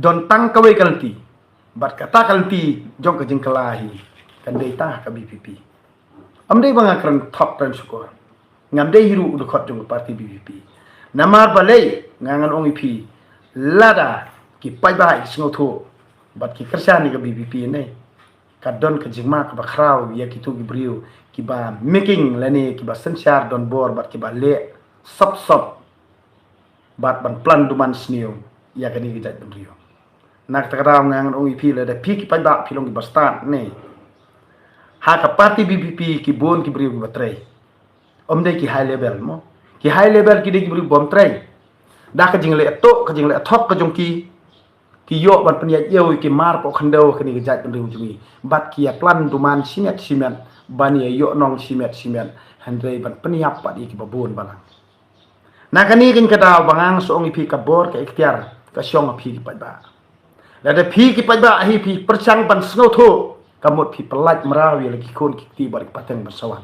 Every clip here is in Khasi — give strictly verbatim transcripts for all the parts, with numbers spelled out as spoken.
don tang kawei ka lynti. Bad kata ka lynti jong ka jingkylla hi kan dei tang ha ka B P P. Ym dei ba nga kren thok kren shukor. Ngam dei hi ruh u dkhot jong ka party B P P. Namar balei nga ngan ong ïa phi, lada ki paidbah ki sngewthuh bad ki kyrshan ïa ka B P P ne, ka don ka jingma kaba khraw ïa kito ki briew kiba making lane kiba synshar donbor bad kiba leh sop sop bad ban plan duman sniew ïa kane ka jaitbynriew. Na kata ka daw nga ngan ong ïa phi, lada phi ki paidbah phi long kiba stad ne, ha ka party B P P ki bun ki briew kiba trei. Ym dei ki high level mo. Ki high level ki dei ki briew bym trei. Da ka jingleh tuh, ka jingleh thok ka jong ki, ki ïoh ban pynïaid ïew ïa ki mar poh khyndew ha kane ka jaitbynriew jong ngi. Bad ki ïa plan duman shimet shimet, ban ïa ïoh nong shimet shimet, hynrei ban pynïap pat ïa kiba bun balang. Na kane ka daw ba nga shu ong ïa phi, ka bor ka iktiar ka shong ha phi ki paidbah. Lada phi ki paidbah hi phi pyrshang ban sngewthuh, ka mut phi pyllait mraw ïa la ki khun ki kti bad ki pateng ban sa wan.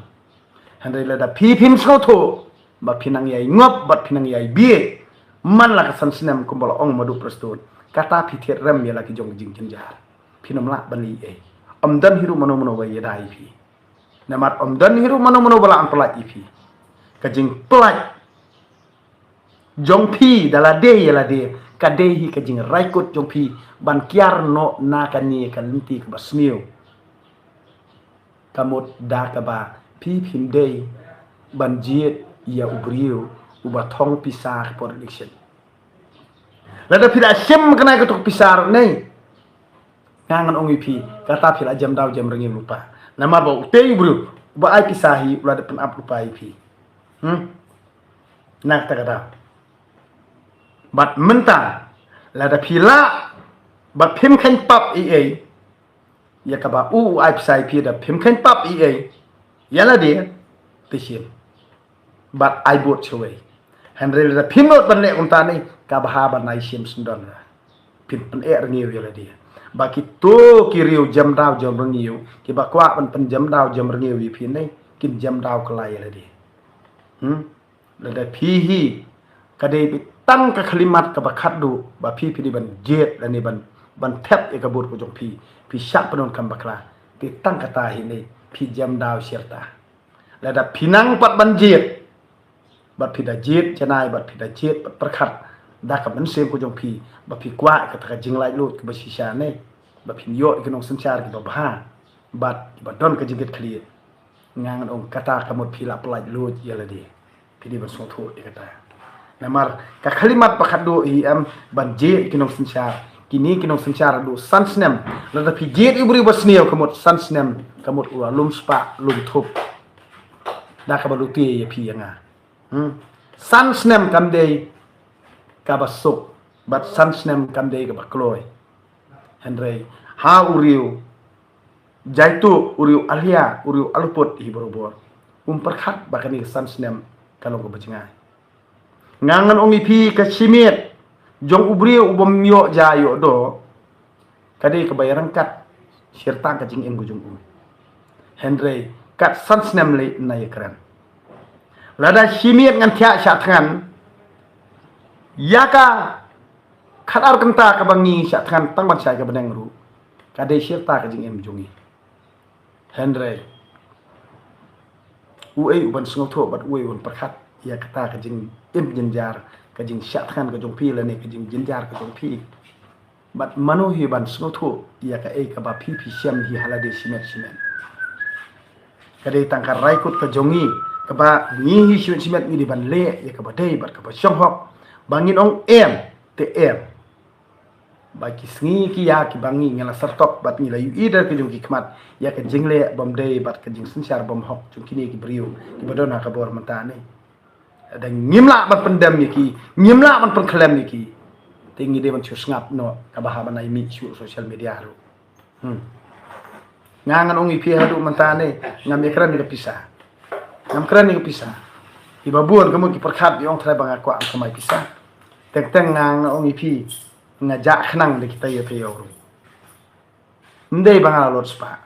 Hynrei lada phi phim sngewthuh, ba phi nang ïai ngop bad phi nang ïai bieit man la ka san snem kumba la ong Madu Prestone, kata phi thied rem ïa la ki jong ka jingjynjar. Phin ym lah ban leh ei. Ym don hi ruh mano mano ba ïada ïa phi. Namar ym don hi ruh mano mano ba lah ban pyllait ïa phi. Ka jingpyllait jong phi da lade ïa lade ka dei hi ka jingraikut jong phi ban kiar noh na kane ka lynti kaba sniew. Ka mut da kaba phi phim dei ban jied ïa u briew uba thong pisa ha ka por election. Lada phi la shim kane ka tok pisa ruh ne, nga ngan ong ïa phi, kata phi la jem daw jem rngiew lypa. Namar ba utei u briew uba ai pisa hi u la dep pynap lypa ïa phi. Hmm? Na kata ka daw. Bad mynta lada phi lah bad phim kheiñ pap ei ei ïa kaba u u ai pisa ïa phi, da phim kheiñ pap ei ei ïa lade, te shim bad ai vote shawei. Hynrei lada phim nud ban leh kumta ne, ka bha ban ai shim sngewdon. Phin pyneh rngiew ïa lade. Ba kito ki riew jem daw jem rngiew kiba kwah ban pynjem daw jem rngiew ïa phi ne, kin jem daw kylla ïa lade. Hmm? Lada phi hi ka dei tang ka khyllipmat kaba khatduh ba phi phi dei ban jied lane ban, ban thep ïa ka vote ka jong phi, phi shah pyndonkam bakla, te tang kata hi ne phi jem daw shirta. Lada phi nang pat ban jied, bad phi da jied janai, bad phi da jied bad pyrkhat da ka mynsiem ka jong phi, ba phi kwah ïa kata ka jinglaitluid kaba shisha ne, ba phin ïoh ïa ki nongsynshar kiba bha bad kiba don ka jingkitkhlieh. Nga ngan ong kata ka mut phi la pyllait luid ïa lade. Phi dei ban sngewthuh ïa kata. Namar ka khyllipmat ba khatduh hi em ban jied ïa ki nongsynshar. Kine ki nongsynshar haduh san snem. Lada phi jied ïa u briew ba sniew ka mut san snem, ka mut u la lum spah lum thup. Da kaba lute ïa phi ïa nga. Hmm? San snem kam dei kaba suk bad san snem kam dei kaba kloi. Hynrei ha u riew Jaituh, u riew Alia, u riew Aluput hi barabor. Um pyrkhat ba kane ka san snem ka long kaba jngai. Nga ngan ong ïa phi, ka shimet jong u briew u bym ïoh ja ïoh doh ka dei kaba ïa ryngkat shirta ka jingim ka jong u. Hynrei kat san snem lei na ïa kren. Lada shimet ngan thiah shah thngan ïa ka khatar kynta kaba ngi shah thngan tang ban shai ka bneng ruh, ka dei shirta ka jingim jong ngi. Hynrei uei u ban sngewthuh bad uei u ban pyrkhat ïa kata ka jingim jynjar, ka jingshah thngan ka jong phi lane ka jingjynjar ka jong phi? Bad mano hi ban sngewthuh ïa kaei kaba phi phi shem hi ha lade shimet shimet? Ka dei tang ka raikut ka jong ngi kaba ngi hi shimet shimet ngi dei ban leh ïa kaba dei bad kaba shong hok. Ba ngin ong em te em. Ba ki sngi ki ïa kiba ngi ngi la syrtok bad ngi la ïohi da ka jong ki khmat ïa ka jingleh bym dei bad ka jingsynshar bym hok jong kine ki briew kiba don ha ka bor mynta ne. Da ngim lah ban pyndem ïa ki, ngim lah ban pynkhlem ïa ki, te ngi dei ban shu sngap noh, kaba hap ban ai mih shuh social media ruh. Hmm. Nga ngan ong ïa phi haduh mynta ne ngam ïa kren ïa ka pisa. Ngam kren ïa ka pisa. Kiba bun ka mut ki pyrkhat ïa ong trai ba nga kwah ban kamai pisa. Teng teng nga ngan ong ïa phi, nga jah khnang da kita ïa taïew ruh. Ym dei ba nga la lut spah.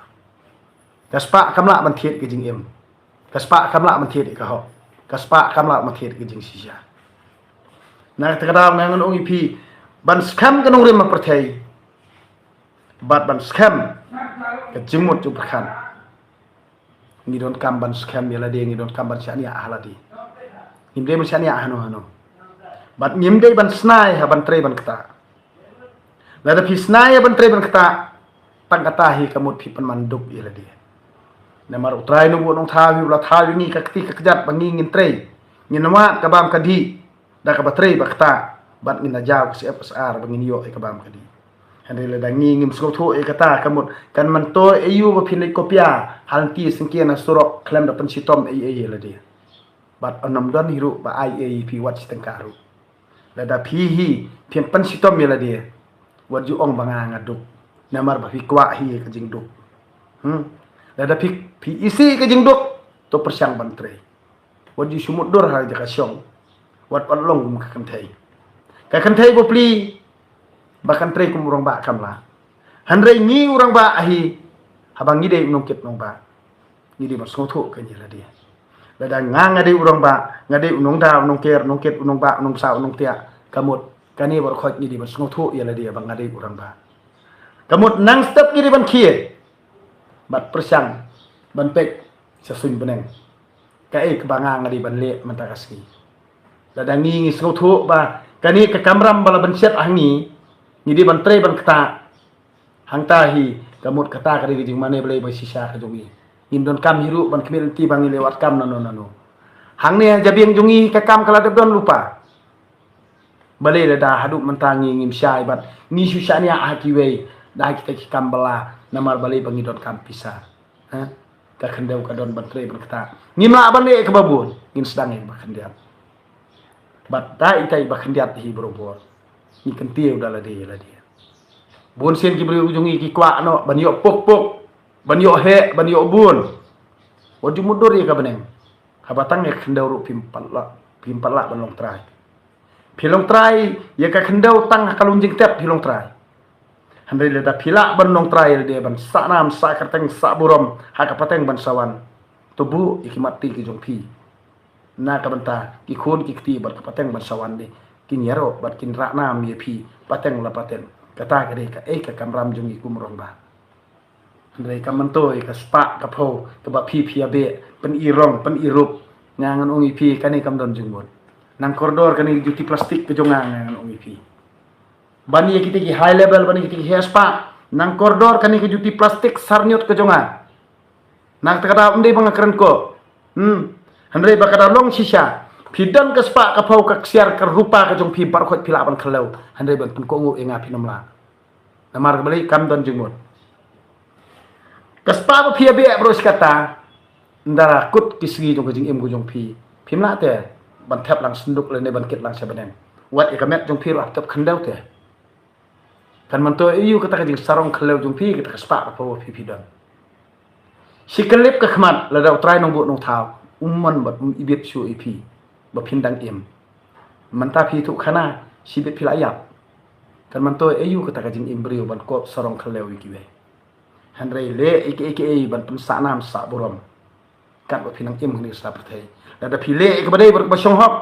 Ka spah kam lah ban thied ka jingim. Ka spah kam lah ban thied ka hok. Ka spah kam lah ban thied ka jingshisha. Na kata ka daw nga ngan ong ïa phi, ban skhem ka nongrim ha pyrthei bad ban skhem ka jingmut jingpyrkhat. Ngi donkam ban skhem ïa lade, ngi donkam ban shaniah ha lade. Ngim dei ban shaniah hano hano. Bad ngim dei ban snai ha ban trei ban ktah. Lada phi snai ha ban trei ban ktah, tang kata hi ka mut phi pynman duk ïa lade. Namar U Trai Nongbuh Nongthaw hi u la thaw ïa ngi ka kti ka kjat ba ngi ngin trei, ngin wad ka bam ka dih da kaba trei ba ktah, bad ngin da jaw ka syep ka sar ba ngin ïoh ïa ka bam ka dih. Hynrei lada ngi ngim sngewthuh ïa kata, ka mut kan myntoi aïu ba phin leit kopia ha lynti syngkien ha surok khlem da pynshitom ei ei ïa lade. Bad ym don hi ruh ba ai ei ei phi wat shi tyngka ruh. Lada phi hi phim pynshitom ïa lade, wat ju ong ba nga nga duk. Namar ba phi kwah hi ka jingduk. Hmm. Lada phi phi isih ka jingduk, to pyrshang ban trei. Wat ju shu mutdur ha jaka shong. Wat, wat long kum ka kynthei. Ka kynthei ba plie ba kan trei kum u rangbah kam lah. Hynrei ngi u rangbah hi, haba ngi dei u nongkit nongbah, ngi dei ban sngewthuh ka ngi lade. Lada nga nga dei u rangbah, nga dei u nongda, u nongker, u nongkit, u nongbah, u nongsa, u nongtiah, ka mut kane baroh khoit ngi dei ban sngewthuh ïa lade ba nga dei u rangbah. Ka mut nang step ngi dei ban khie bad pyrshang ban peit sha suiñ bneng kaei kaba nga nga dei ban leh mynta ka sngi. Lada ngi ngi sngewthuh ba kane ka kamram ba la bynshet ha ngi, ngi dei ban trei ban ktah, hangta hi ka mut kata ka dei ka jingmane Blei ba shisha ka jong ngi. Ngim donkam hi ruh ban khmih lynti ba ngi leh wad kam nano nano. Hangne ha jabieng jong ngi ka kam ka la dep don lypa. Balei lada haduh mynta ngi ngim shai bad ngi shu shaniah ha kiwei da kita ki kam ba la, namar balei ba ngi donkam pisa? Ha? Ka khyndew ka don ban trei ban ktah. Ngim lah ban leh kaba bun, ngin sdang ïa kaba khyndiat. Bad da ita i ba khyndiat hi barabor, ngi kyntiew da lade ïa lade. Bun sien ki briew jong ngi ki kwah noh ban ïoh puk puk, ban ïoh heh, ban ïoh bun. Wat ju mutdur ïa ka bneng. Haba tang ïa ka khyndew ruh phim pat lah, phim pat lah ban long trai. Phi long trai ïa ka khyndew tang ha ka lum jingtep phi long trai. Hynrei lada phi lah ban long trai lade, ban sah nam sah kyrteng sah burom ha ka pateng ban sa wan, to buh ïa ki mat ti ki jong phi. Na ka bynta ki khun ki kti bad ka pateng ban sa wan de, kin ïaroh bad kin rah nam ïa phi pateng la pateng. Kata ka dei kaei ka kamram jong ngi kum u rangbah. Hynrei ka myntoi ka spah ka phew kaba phi phi ïa beh, pyni rong pyni rup, nga ngan ong ïa phi kane kam don jingmut. Nang kordor kane ka juti plastik ka jong nga, nga ngan ong ïa phi. Ban ïa kita ki high level, ban ïa kita ki heh spah, nang kordor kane ka juti plastik sarñiut ka jong nga. Na kata ka daw ym dei ba nga kren ko. Hmm. Hynrei ba ka da long shisha, phi don ka spah ka phew ka ksiar ka rupa ka jong phi, baroh khoit phi lah ban khlem, hynrei ban pynkohnguh ïa nga phin ym lah. Namar balei? Kam don jingmut. Ka spah ba phi ïa beh baroh shi katta, ynda la kut ki sngi jong ka jingim ka jong phi, phim lah te ban thep lang synduk lane ban kit lang sha bneng. Wat ïa ka met jong phi ruh hap thep khyndew te. Kan myntoi aïu kata ka jingsarong khyndew jong phi, kata ka spah ka phew ba phi phi don? Shi kyllip ka khmat lada U Trai Nongbuh Nongthaw um mon bad um ibit shuh ïa phi ba phin dang im. Mynta phi thuh khana, shibit phi la ïap. Kan myntoi aïu kata ka jingim briew ban kop sarong khyndew ïa kiwei? Hynrei leh ïa kiei kiei ban pynsah nam sah burom katba phi nang im hangne sha pyrthei. Lada phi leh ïa kaba dei bad kaba shong hok,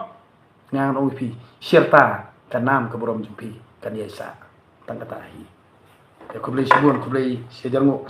nga ngan ong ïa phi, shirta ka nam ka burom jong phi kan ïai sah. Tang kata hi. Te khublei shibun, khublei shihajar nguh.